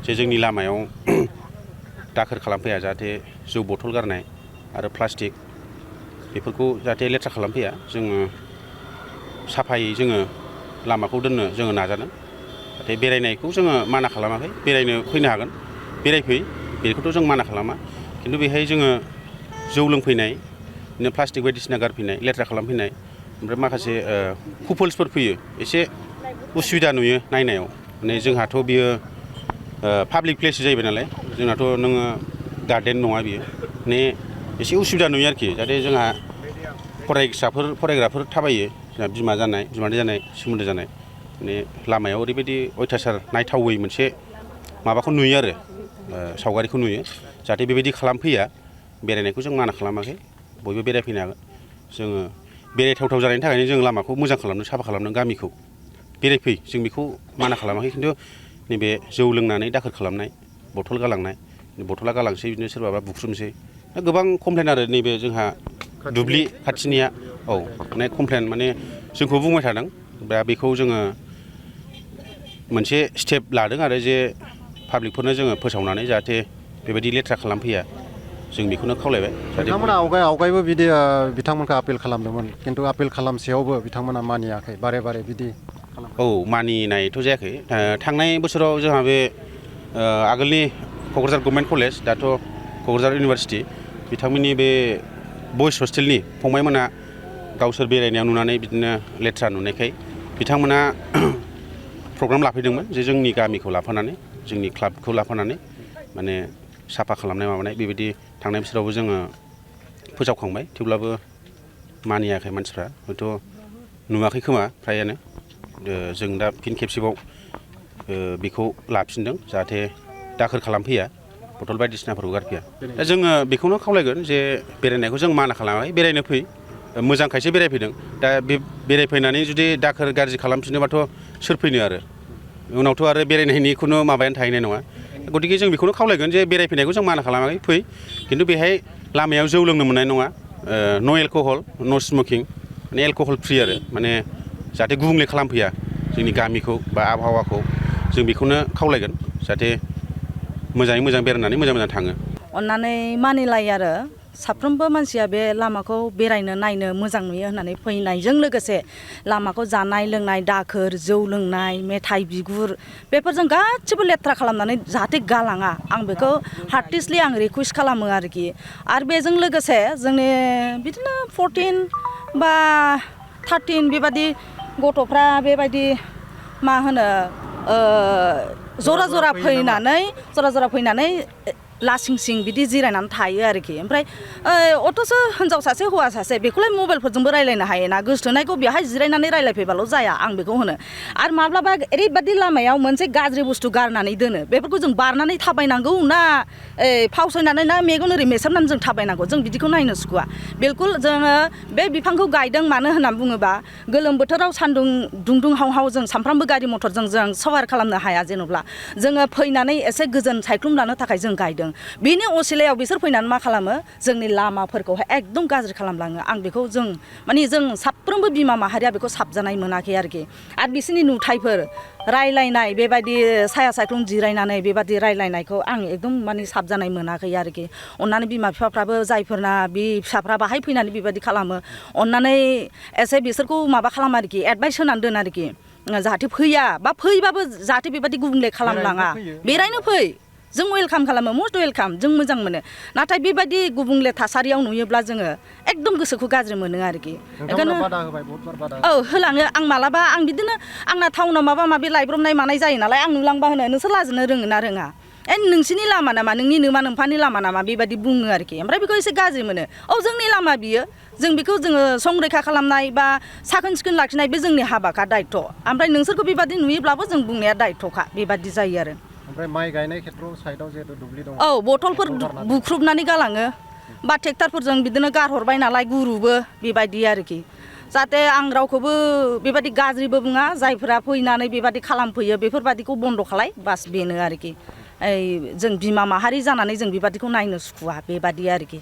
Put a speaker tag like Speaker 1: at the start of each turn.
Speaker 1: जे जोंनि लामायाव दाखोर खालामफैया जाहाथे जौ बथल गारनाय आरो प्लास्टिक बेफोरखौ जाहाथे लेथ्रा खालामफैया जोङो साफायै जोङो लामाखौ दोननो जोङो नाजादों जाहाथे बेरायनायखौ जोङो माना खालामाखै बेरायनो फैनो हागोन बेरायफै बेखौथ' जों माना खालामा खिन्थु बेहाय जोङो जौ लोंफैनाय बिदिनो प्लास्टिक बायदिसिना गारफैनाय लेथ्रा खालामफैनाय ओमफ्राय माखासे कुपोल्सफोर फैयो एसे उसुबिदा नुयो नायनायाव माने जोंहाथ' बियो पाब्लिक प्लेस जाहैबाय नालाय जोंनाथ' नोङो गार्डेन नङा बियो माने एसे उसुबिदा नुयो आरोखि जाहाथे जोंहा फरायग्राफोर थाबायो जोंहा बिमादै जानाय सोमोन्दो जानाय माने लामायाव ओरैबायदि अयथासार नायथावै मोनसे माबाखौ नुयो आरो सावगारिखौ नुयो जाहाथे बेबायदि खालामफैया बेरायनायखौ जों माना खालामाखै बयबो बेरायफैनो हागोन जोङो बेरायथावथाव जानायनि थाखायनो जों लामाखौ मोजां खालामदों साफा खालामदों गामिखौ बेरायफै जों बेखौ माना खालामाखै खिन्थु नैबे जौ लोंनानै दाखोर खालामनाय बथल गालांनाय बथला गालांसै बिदिनो सोरबाबा बुख्रुमसै गोबां कमप्लेन आरो नैबे जोंहा दुब्लि खाथिनिया औ माने कमप्लेन माने जोंखौ बुंबाय थादों दा बेखौ जोङो मोनसे स्टेप लादों आरो जे पाब्लिकफोरनो जोङो फोसावनानै जाहाथे बेबायदि लेथ्रा खालामफैया जों बेखौनो खावलायबाय
Speaker 2: बिथांमोना आवगायबो बिदि बिथांमोनखौ आपिल खालामदोंमोन खिन्थु आपिल खालामसेयावबो बिथांमोना मानियाखै बारे बिदि
Speaker 1: औ मानिनायथ' जायाखै थांनाय बोसोराव जोंहा बे आगोलनि क'क्राझार गभर्नमेन्ट कलेज दाथ' क'क्राझार इउनिभारसिटि बिथांमोननि बे बयस हस्टेलनि फंबायमोना गावसोर बेरायनायाव नुनानै बिदिनो लेथ्रा नुनायखाय बिथांमोना प्रग्राम लाफैदोंमोन जे जोंनि गामिखौ लाफानानै जोंनि क्लाबखौ लाफानानै माने साफा खालामनाय माबानाय बेबायदि थांनाय बोसोरावबो जोङो फोसावखांबाय थेवब्लाबो मानियाखै मानसिफ्रा हयथ' नुवाखै खोमा फ्रायानो जों दा फिन खेबसेबाव बेखौ लाफिनदों जाहाथे दाखोर खालामफैया बथल बायदिसिनाफोरखौ गारफैया दा जोङो बेखौनो खावलायगोन जे बेरायनायखौ जों माना खालामाखै बेरायनो फै मोजांखायसो बेरायफैदों दा बे बेरायफैनानै जुदि दाखोर गाज्रि खालामफिनोबाथ' सोर फैनो आरो उनावथ' आरो बेरायनायनि खुनु माबायानो थाहैनाय नङा गतिके जों बेखौनो खावलायगोन जे बेरायफैनायखौ जों माना खालामाखै फै खिन्थु बेहाय लामायाव जौ लोंनो मोननाय नङा नो एलक'हल नो स्मकिं माने एलक'हल फ्रि आरो माने जाहाथे गुबुंले खालामफैया जोंनि गामिखौ बा आबहावाखौ जों बेखौनो खावलायगोन जाहाथे मोजाङै मोजां बेरायनानै मोजां थाङो
Speaker 3: अननानै मानिलायो आरो साफ्रोमबो मानसिया बे लामाखौ बेरायनो नायनो मोजां नुयो होननानै फैनायजों लोगोसे लामाखौ जानाय लोंनाय दाखोर जौ लोंनाय मेथाइ बिगुर बेफोरजों गासिबो लेथ्रा खालामनानै जाहाथे गालाङा आं बेखौ हार्टिस्टलि आं रिकुवेस्ट खालामो आरोखि आरो बेजों लोगोसे जोंनि बिदिनो 14 बा 13 बेबादि गथ'फ्रा बेबायदि मा होनो जरा फैनानै लासिं सिं बिदि जिरायनानै थायो आरोखि ओमफ्राय अथ'सो हिनजाव सासे हौवा सासे बेखौलाय मबाइलफोरजोंबो रायलायनो हायोना गोसोथोनायखौ बेहाय जिरायनानै रायलायफैबाल' जाया आं बेखौ होनो आरो माब्लाबा ओरैबादि लामायाव मोनसे गाज्रि बुस्थु गारनानै दोनो बेफोरखौ जों बारनानै थाबायनांगौ ना फावसायनानै ना मेगन ओरै मेसेबनानै जों थाबायनांगौ जों बिदिखौ नायनो सुखुवा बिलकुल जोङो बे बिफांखौ गायदों मानो होननानै बुङोबा गोलोम बोथोराव सान्दुं दुंदुं हाव जों सानफ्रामबो गारि मथरजों जों सावार खालामनो हाया जेन'ब्ला जोङो फैनानै एसे गोजोन सायख्लुम लानो थाखाय जों गायदों बेनि असिलायाव बिसोर फैनानै मा खालामो जोंनि लामाफोरखौहाय एकदम गाज्रि खालामलाङो आं बेखौ जों साफ्रोमबो बिमा माहारिया बेखौ साबजानाय मोनाखै आरोखि आरो बिसोरनि नुथायफोर रायलायनाय बेबायदि साया सायख्लुम जिरायनानै बेबायदि रायलायनायखौ आं एकदम साबजानाय मोनाखै आरोखि अननानै बिमा बिफाफ्राबो जायफोरना बे फिसाफ्रा बाहाय फैनानै बेबायदि खालामो अननानै एसे बिसोरखौ माबा खालाम आरोखि एडभाइस होनानै दोन आरोखि जाहाथे फैया बा फैबाबो जाहाथे बेबायदि गुबुंले खालामलाङा बेरायनो फै जों वेलकाम खालामो मस्ट वेलकाम जों मोजां मोनो नाथाय बेबायदि गुबुंले थासारियाव नुयोब्ला जोङो एकदम गोसोखौ गाज्रि मोनो आरोखि औ होलाङो आं मालाबा आं बिदिनो आंना टाउनाव माबा माबि लायब्रबनाय मानाय जायो नालाय आं नुलांबा होनो नोंसोर लाजिनो रोङो ना रोङा नोंसिनि लामा नामा नोंनि नोमा नोम्फानि लामा नामा बेबायदि बुङो आरोखि ओमफ्राय बेखौ एसे गाज्रि मोनो औ जोंनि लामा बियो जों बेखौ जोङो संरैखा खालामनाय बा साखोन सिखोन लाखिनाय बे जोंनि हाबाखा दायथ' ओमफ्राय नोंसोरखौ बेबायदि नुयोब्लाबो जों बुंनाया दायथ'खा बेबायदि जायो आरो
Speaker 2: ओमफ्राय माइ गायनाय खेथ्रआव साइडआव जिहेतु दुब्लि दं
Speaker 3: औ बथलफोर बुख्रुबनानै गालाङो बा ट्रेक्टरफोरजों बिदिनो गारहरबाय नालाय गुरुबो बेबायदि आरोखि जाहाथे आं रावखौबो बेबायदि गाज्रिबो बुङा जायफोरा फैनानै बेबायदि खालामफैयो बेफोरबायदिखौ बन्द' खालाय बास बेनो आरोखि जों बिमा माहारि जानानै जों बेबायदिखौ नायनो सुखुवा बेबायदि आरोखि